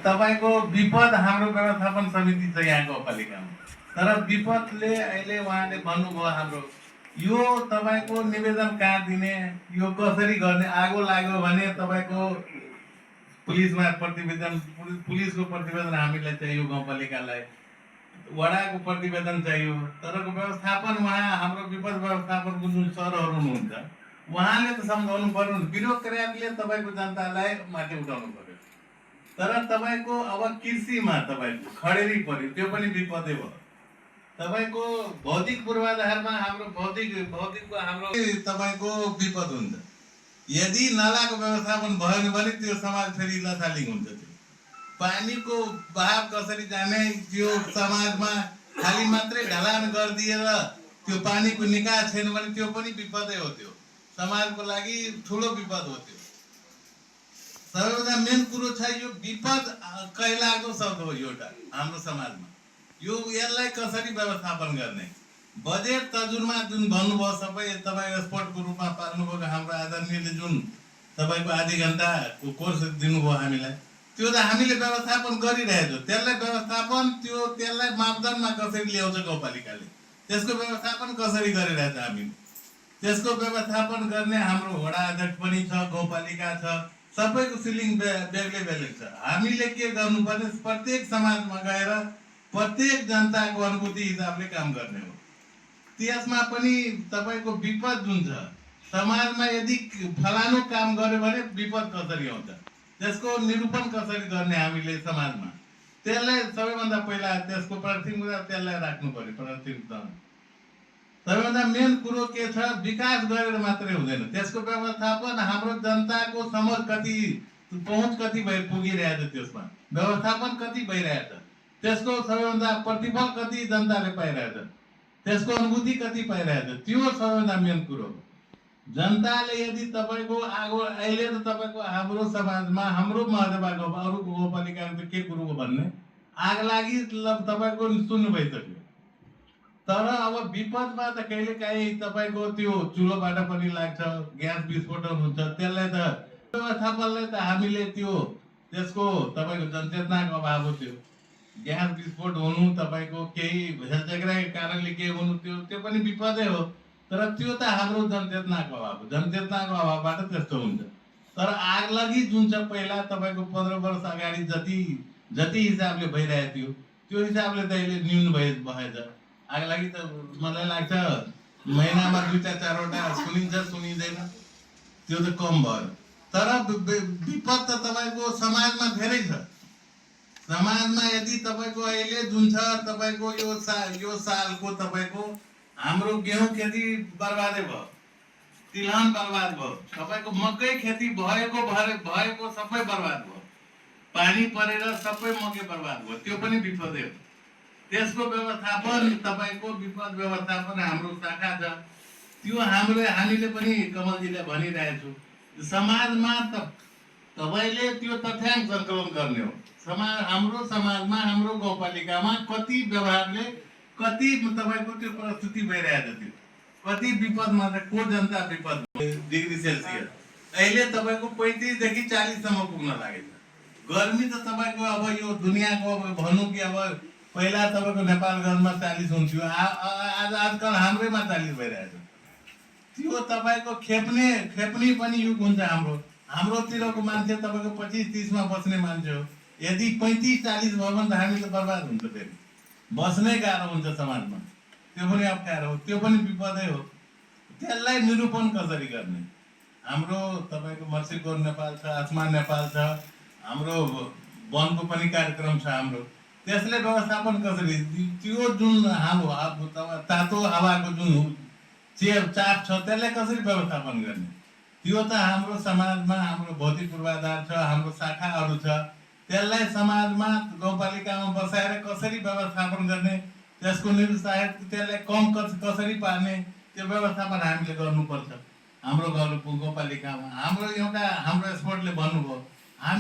तपाईको विपद हाम्रो व्यवस्थापन समिति छ यहाँ गाउँपालिकामा, तर विपदले अहिले उहाँले भन्नुभयो हाम्रो यो तपाईको निवेदन कहाँ दिने, यो कसरी गर्ने, आगो लाग्यो भने तपाईको पुलिसमा प्रतिवेदन, पुलिसको प्रतिवेदन हामीलाई चाहियो, गाउँपालिकालाई वडाको प्रतिवेदन चाहियो, तर व्यवस्थापन उहाँ हाम्रो विपद व्यवस्थापनको जुन सरहरू हुनुहुन्छ उहाँले त सम्झाउनु पर्यो, ब्युरोक्रेटले तपाईँको जनतालाई माथि उठाउनु पर्यो। तर तपाईँको अब कृषिमा तपाईँको खडेरी पर्यो, त्यो पनि विपदै भयो। तपाईँको भौतिक पूर्वाधारमा हाम्रो भौतिकको हाम्रो तपाईँको विपद हुन्छ। यदि नालाको व्यवस्थापन भएन भने त्यो समाज फेरि लथालिङ हुन्छ। त्यो पानीको बहाव कसरी जाने, त्यो समाजमा खाली मात्रै ढलान गरिदिएर त्यो पानीको निकास छैन भने त्यो पनि विपदै हो। त्यो समाजको लागि ठुलो विपद हो। त्यो सबैभन्दा मेन कुरो छ, यो विपद कैलाग्दो शब्द हो एउटा हाम्रो समाजमा। यो यसलाई कसरी व्यवस्थापन गर्ने, बजेट तजुर्मा जुन भन्नुभयो सबै तपाईँ स्पोर्टको रूपमा पाल्नुभयो, हाम्रो आदरणीयले जुन तपाईँको आधी घन्टाको कोर्स दिनुभयो हामीलाई, त्यो त हामीले व्यवस्थापन गरिरहेछौँ। त्यसलाई व्यवस्थापन त्यसलाई मापदण्डमा कसरी ल्याउँछ गाउँपालिकाले, त्यसको व्यवस्थापन कसरी गरिरहेछ हामी, त्यसको व्यवस्थापन गर्ने हाम्रो वडा अध्यक्ष पनि छ, गाउँपालिका छ, सबैको सिलिङ बेग्लै बेग्लै छ। हामीले के गर्नुपर्ने, प्रत्येक समाजमा गएर प्रत्येक जनताको अनुभूति हिसाबले काम गर्ने हो। त्यसमा पनि तपाईँको विपद जुन छ समाजमा, यदि फलानु काम गर्यो भने विपद कसरी आउँछ, त्यसको निरूपण कसरी गर्ने हामीले समाजमा, त्यसलाई सबैभन्दा पहिला त्यसको प्राथमिकता त्यसलाई राख्नु पर्यो। प्राथमिकता सबैभन्दा मेन कुरो के छ, विकास गरेर मात्रै हुँदैन, त्यसको व्यवस्थापन हाम्रो जनताको समझ कति, पहुँच कति पुगिरहेछ, त्यसमा व्यवस्थापन कति भइरहेछ, त्यसको सबैभन्दा प्रतिफल कति जनताले पाइरहेछ, त्यसको अनुभूति कति पाइरहेछ, त्यो सबैभन्दा मेन कुरो हो। जनताले यदि तपाईँको आगो अहिले त तपाईँको हाम्रो समाजमा, हाम्रो महदेवा अरूको गाउँपालिकाको के कुरो हो भन्ने, आग लागि तपाईँको सुन्नु भइसक्यो। तर अब विपदमा त कहिले काहीँ तपाईँको त्यो चुलोबाट पनि लाग्छ, ग्यास विस्फोटन हुन्छ, त्यसलाई त व्यवस्थापनलाई त हामीले त्यसको तपाईँको जनचेतनाको अभाव हो। त्यो ग्यास विस्फोट हुनु, तपाईँको केही हेलचेक्राको कारणले के हुनु, त्यो पनि विपदै हो। तर त्यो त हाम्रो जनचेतनाको अभाव हो, जनचेतनाको अभावबाट त्यस्तो हुन्छ। तर आग लागि जुन छ पहिला तपाईँको 15 वर्ष अगाडि जति हिसाबले भइरहेको थियो, त्यो हिसाबले त अहिले न्यून भएछ। आग लागि त मलाई लाग्छ महिनामा 2-4वटा सुनिँदैन, त्यो त कम भयो। तर विपद त तपाईँको समाजमा धेरै छ। समाजमा यदि तपाईँको अहिले जुन छ तपाईँको यो सालको तपाईँको हाम्रो गेहूँ खेती बर्बादै भयो, तिलहन बर्बाद भयो, तपाईँको मकै खेती भएको सबै बर्बाद भयो, पानी परेर सबै मकै बर्बाद भयो, त्यो पनि विपदै हो। त्यसको व्यवस्थापन तपाईँको विपद व्यवस्थापन हाम्रो शाखा छ, त्यो हामीले पनि कमलजीलाई भनिरहेछौँ। समाजमा तपाईँले त्यो तथ्याङ्क सङ्कलन गर्ने हो। हाम्रो समाजमा, हाम्रो गाउँपालिकामा कति व्यवहारले कति तपाईँको त्यो प्रस्तुति भइरहेछ, त्यो कति विपदमा छ, को जनता विपद डिग्री सेल्सियस अहिले तपाईँको 35 देखि 40 सम्म पुग्न लागेछ। गर्मी त तपाईँको अब यो दुनियाँको भनौँ कि अब पहिला तपाईँको नेपालगञ्जमा 40 हुन्थ्यो, आजकल हाम्रैमा 40 भइरहेछ। त्यो तपाईँको खेप्ने पनि युग हुन्छ। हाम्रोतिरको मान्छे तपाईँको 25-30मा बस्ने मान्छे हो। यदि 35-40 भयो भने त हामी त बर्बाद हुन्छ, फेरि बस्नै गाह्रो हुन्छ समाजमा, त्यो पनि अप्ठ्यारो हो, त्यो पनि विपदै हो। त्यसलाई निरूपण कसरी गर्ने, हाम्रो तपाईँको मर्सीकोट नेपाल छ, आसमान नेपाल छ, हाम्रो वनको पनि कार्यक्रम छ हाम्रो, त्यसले व्यवस्थापन कसरी, त्यो जुन हाम्रो तातो हावाको जुन चाप छ त्यसलाई कसरी व्यवस्थापन गर्ने, त्यो त हाम्रो समाजमा हाम्रो भौतिक पूर्वाधार छ, हाम्रो शाखाहरू छ, त्यसलाई समाजमा गाउँपालिकामा बसाएर कसरी व्यवस्थापन गर्ने, त्यसको निरुत्साहित त्यसलाई कम कसरी पार्ने, त्यो व्यवस्थापन हामीले गर्नुपर्छ। हाम्रो गाउँपालिकामा हाम्रो स्पोर्टले भन्नुभयो